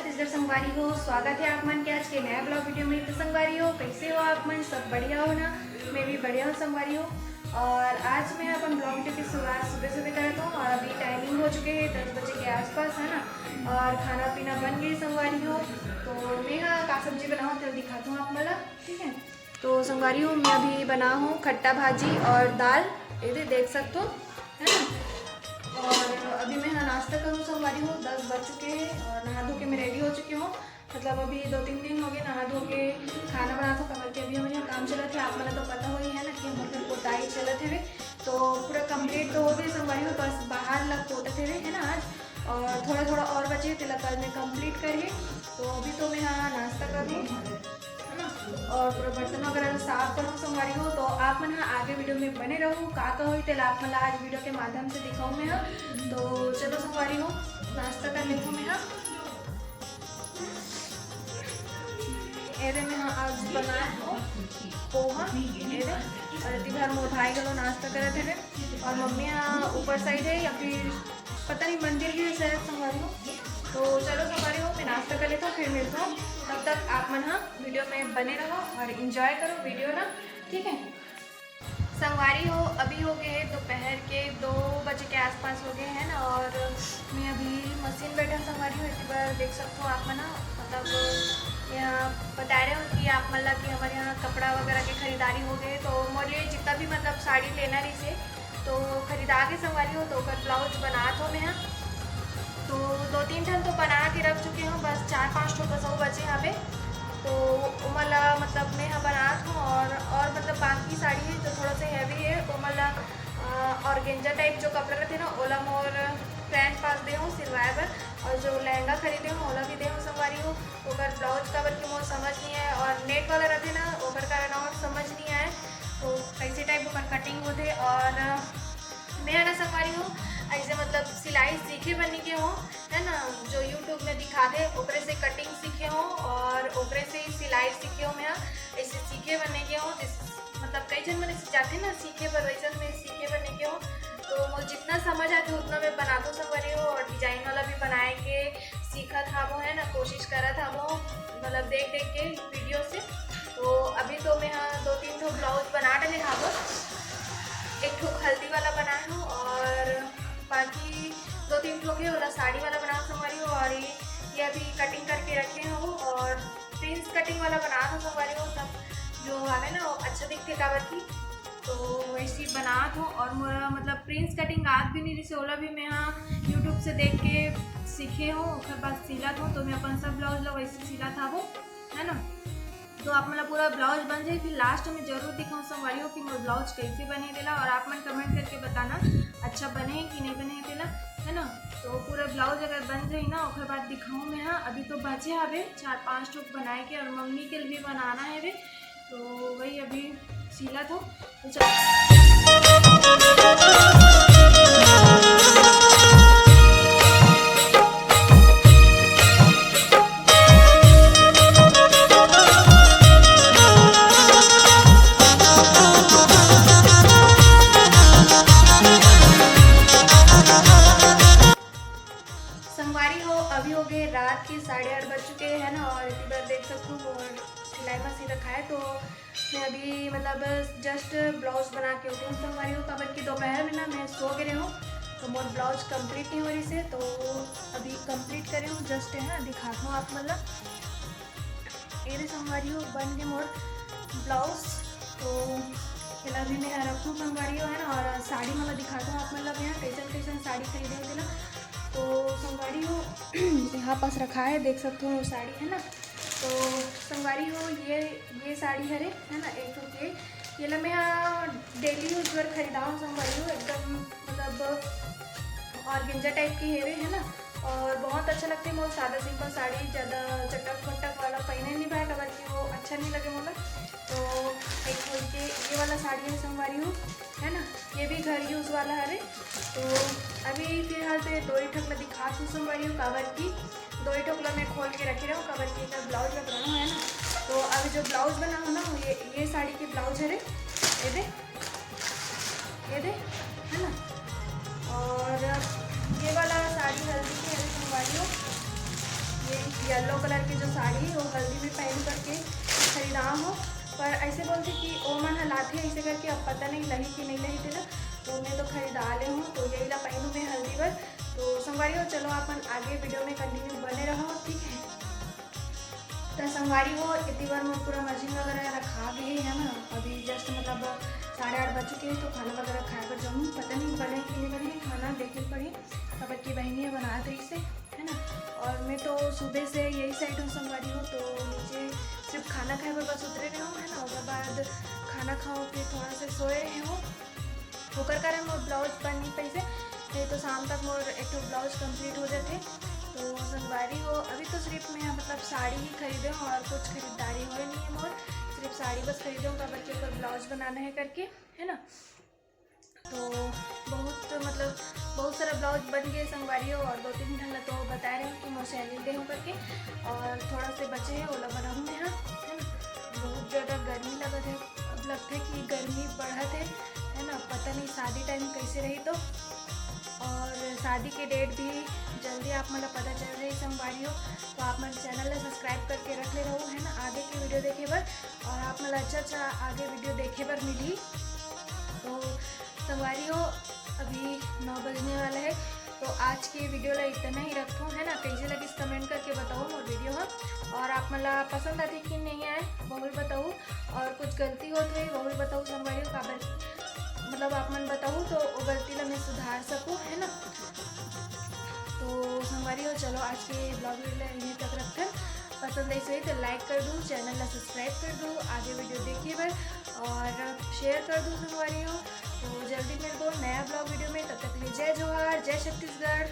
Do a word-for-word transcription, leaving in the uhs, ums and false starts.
छत्तीसगढ़ संगवारी हो, स्वागत है आप मन के आज के नया ब्लॉग वीडियो में। तो संगवारी हो, कैसे हो आप मन? सब बढ़िया हो ना? मैं भी बढ़िया हूँ संगवारी हो। और आज मैं अपन ब्लॉग वीडियो की शुरुआत सुबह सुबह करत हूँ और अभी टाइमिंग हो चुके हैं दस बजे के आसपास, है ना। और खाना पीना बन गई संगवारी हो। तो मैं हाँ का सब्जी बनाऊँ, तो दिखाता हूँ आप मन ला, ठीक है। तो संगवारी हो, मैं अभी बना हूँ खट्टा भाजी और दाल, ये दे देख सकते हो, है ना। और अभी मैं हाँ नाश्ता करूँ संगवारी हो, दस बज चुके हैं और नहा धो के मैं रेडी हो चुकी हूँ। मतलब अभी दो तीन दिन हो गए नहा धो के खाना बनात हूँ, काबर कि अभी हमर यहाँ काम चलत है, आप मन ला तो पता होही है ना कि हमर घर पोताई चलत हवे। तो पूरा कंप्लीट तो हो गए संगवारी हो, बस बाहर ला पोतत हवे, है ना, आज। और थोड़ा थोड़ा और बचे, तेला कल मैं कंप्लीट करिए। तो अभी तो मैं हाँ नाश्ता कर रही हूँ, है ना, और पूरा बर्तन वगैरह साफ करूँ संगवारी हो। तो आप मन हाँ आगे वीडियो में बने रहू, का का होई तेला आप मन ला आज वीडियो के माध्यम से दिखाऊँ मैं हाँ। तो चलो संगवारी हो, नाश्ता कर लेथों मैं हाँ। एदे मैं हाँ आज बनाए हूँ पोहा, एदे, और एती भर मोर भाई घलो नाश्ता करत हवे, और मम्मी हाँ ऊपर साइड है या फिर पता नहीं मंदिर भी है शायद संगवारी हो। तो चलो संगवारी हो, मैं नाश्ता कर लेता हूँ, फिर मिलता हूँ। तब तक आप मन हाँ वीडियो में बने रहो और एंजॉय करो वीडियो ना, ठीक है। संगवारी हो, अभी हो गए हैं दोपहर के दो बजे के आसपास हो गए हैं ना, और मैं अभी मशीन बैठा संगवारी हो, एती बर देख सकते हो आप मन ना, मतलब यहाँ बता रहे हो कि आप मन ला कि हमर यहाँ कपड़ा वगैरह के खरीदारी हो गए, तो मोर लिए जितना भी मतलब साड़ी लेना रहिसे तो खरीदा के संगवारी हो, तो ओकर ब्लाउज बनात हो मैं हाँ। तो दो तीन ठन तो बना के रख चुके हो, बस चार पाँच ठो बस अउ बचे हवे, तो ओमन ला मतलब मैं हाँ बनात हूँ। और, और मतलब बाकी साड़ी है जो थोड़ा सा हैवी है, ओमन ला, अ, ऑर्गेंजा टाइप जो कपड़ा रहते ना, ओला मोर फ्रेंड पास दे हूँ सिलवाए बर, और जो लहंगा खरीदे हूँ ओला भी दे हूँ संगवारी हो। ओकर ब्लाउज काबर कि मोर समझ नहीं आए, और नेट वाला रहते ना, ओकर कारण और समझ नहीं आए, तो कैसे टाइप ओकर कटिंग होते। और मैं ना संगवारी हो, ऐसे मतलब सिलाई सीखे बर नहीं के हो, है ना, जो YouTube में दिखाथे ओकरे से कटिंग सीखे हो और ओकरे से ही सिलाई सीखे हो। मैं ऐसे सीखे बर नहीं के हो, जैसे मतलब कई झन मन ऐसे जाथे ना सीखे बर, वैसन मैं सीखे बर नहीं के हो। तो मोर जितना समझ आथे उतना मैं बनाथों संगवारी हो, और डिजाइन वाला भी बनाए के सीखत हावो, है ना, कोशिश करत हावो, मतलब देख देख के वीडियो से। तो अभी तो मैं हाँ दो तीन ठो ब्लाउज बना डले हावो, एक ठो हल्दी वाला बनाए हूँ और बाकी दो तीन ठो के ओला साड़ी वाला बनाओ संगवारी हो। और ये, ये अभी कटिंग करके रखे हूँ और प्रिंस कटिंग वाला बना दो संगवारी हो, सब जो आवे ना वो अच्छा दिखते काबर की। तो वैसे ही बनात हूँ और मोला मतलब प्रिंस कटिंग आत भी नहीं रहिसे, ओला भी मैं हाँ YouTube से देख के सीखे हूँ, ओकर बाद सिलत हूँ, तो मैं अपन सब ब्लाउज ला वैसे सिलत हावो, है ना। तो आप मन ला पूरा ब्लाउज बन जाए, फिर लास्ट में जरूर दिखाऊँ संगवारी हो कि मोर ब्लाउज कैसे बने तेला, और आप मन कमेंट करके बताना अच्छा बने है कि नहीं बने है तेला, है ना। तो पूरा ब्लाउज अगर बन जाए ना, ओकर बाद दिखाऊँ मैं हाँ। अभी तो बचे हवे चार पाँच ठो बनाए के, और मम्मी के लिए भी बनाना है वे, तो वही अभी सिलत हो। तो चलो। संगवारी हो, अभी हो गए रात के साढ़े आठ बज चुके हैं ना, और इधर देख सकते हो मोर सिलाई मशीन रखा है, तो मैं अभी मतलब जस्ट ब्लाउज बना के उठी हूँ संगवारी हो, काबर कि दोपहर में ना मैं सो गे रहे हूँ, तो मोर ब्लाउज कंप्लीट नहीं हो रहिसे, तो अभी कंप्लीट करे हूँ, जस्ट है ना, दिखात हूँ आप मन ला। ये रे संगवारी हो, बन के मोर ब्लाउज, तो एला भी मैं रखूँ संगवारी हो, है ना, और साड़ी मन ला दिखात हूँ आप मन ला मैं कैसन कैसन साड़ी खरीदे हो तेला। तो संगवारी हो, यहाँ पास रखा है, देख सकते हो साड़ी, है ना। तो संगवारी हो, ये, ये साड़ी हरे, है ना, एक ठो के, ये ला मैं हाँ डेली यूज बर खरीदाऊँ संगवारी हो, एकदम मतलब ऑर्गेंजा टाइप के हेवे, है ना, और बहुत अच्छा लगते मोर सादा सिंपल साड़ी, ज़्यादा चटक मटक वाला पहने नहीं पाए, काबर कि वो अच्छा नहीं लगे मोला। तो एक ठो के ये वाला साड़ी है संगवारी हो, है ना, ये भी घर यूज वाला हरे। तो अभी फिलहाल तो ये दो ही ठक ला दिखात हूँ संगवारी हो, काबर कि दो ही ठक ला मैं खोल के रखे रहूँ, काबर कि एकर ब्लाउज ला बनाना है ना। तो अभी जो ब्लाउज बना हो ना, ये, ये साड़ी के ब्लाउज हरे, ये दे, ये दे, है ना। और ये वाला साड़ी हल्दी के हरे संगवारी हो, ये येलो कलर के जो साड़ी हे वो हल्दी में पहन करके खरीदा हूँ। पर ऐसे बोलथे कि ओ मन ह लाथे ऐसे करके, अब पता नहीं लही कि नहीं लही तेला। तो मैं तो खरीदा ले हूँ, तो यही ला पहनू मैं हल्दी बर। तो संगवारी हो, चलो अपन आगे वीडियो में कंटिन्यू बने रहो, ठीक है। तो संगवारी हो, इतनी बार मोर पूरा मशीन वगैरह रखा गए है ना, अभी जस्ट मतलब साढ़े आठ बज चुके हैं, तो खाना वगैरह खाए बर जाऊँ। पता नहीं बने कि नहीं बने, खाना देखे पड़ी, काबर की बहनी ह बनात रहिस हे, है ना। और मैं तो सुबह से यही साइड हूँ संगवारी हो, तो नीचे सिर्फ खाना खाए बर बस उतरे रहे हूँ, है ना। ओकर बाद खाना खाओ के थोड़ा से सोए रहे हूँ, ओकर कारण मोर ब्लाउज बन नहीं पाइस हे, नहीं तो शाम तक मोर एक ठो ब्लाउज कंप्लीट हो जाते। तो संगवारी हो, अभी तो सिर्फ मैं मतलब साड़ी ही खरीदे हूँ और कुछ खरीदारी हुए नहीं है मोर, सिर्फ साड़ी बस खरीदे हूँ, काबर के ओकर ब्लाउज बनाना है करके, है ना। तो बहुत मतलब बहुत सारा ब्लाउज बन गए संगवारी हो, और दो तीन ठन ला तो बताए रहे हूँ कि मोर सैलरी दे हूँ करके, और थोड़ा से बचे है ओला बनाऊँ मैं, हाँ, है ना। बहुत ज़्यादा गर्मी लगत है, अब लगता है कि गर्मी बढ़त है, है ना, पता नहीं शादी टाइम कैसे रही तो। और शादी के डेट भी जल्दी आप मन ला पता चल रही संगवारी हो, तो आप मन चैनल ला सब्सक्राइब करके रख ले रहो, है ना, आगे के वीडियो देखे बर, और आप मन ला अच्छा अच्छा आगे वीडियो देखे बर मिली। तो संगवारी हो, अभी नौ बजने वाला है, तो आज के वीडियो ला इतना ही रखो, है ना। कैसे लगिस कमेंट करके बताओ मोर वीडियो ह, और आप मन ला पसंद आथे कि नहीं आए, वो भी बताओ, और कुछ गलती होत हुई, वो भी बताओ संगवारी हो, काबर मतलब आप मन बताओ तो वो गलती ला मैं सुधार सकूँ, है ना। तो संगवारी हो, चलो आज के ब्लॉग वीडियो ला यहीं तक रखथन। पसंद आइस होही तो लाइक कर दू, चैनल ला सब्सक्राइब कर दू आगे वीडियो देखे बर, और शेयर कर दू संगवारी हो। तो जल्दी मिलबो नया ब्लॉग वीडियो में, तब तक के लिए जय जोहार, जय छत्तीसगढ़।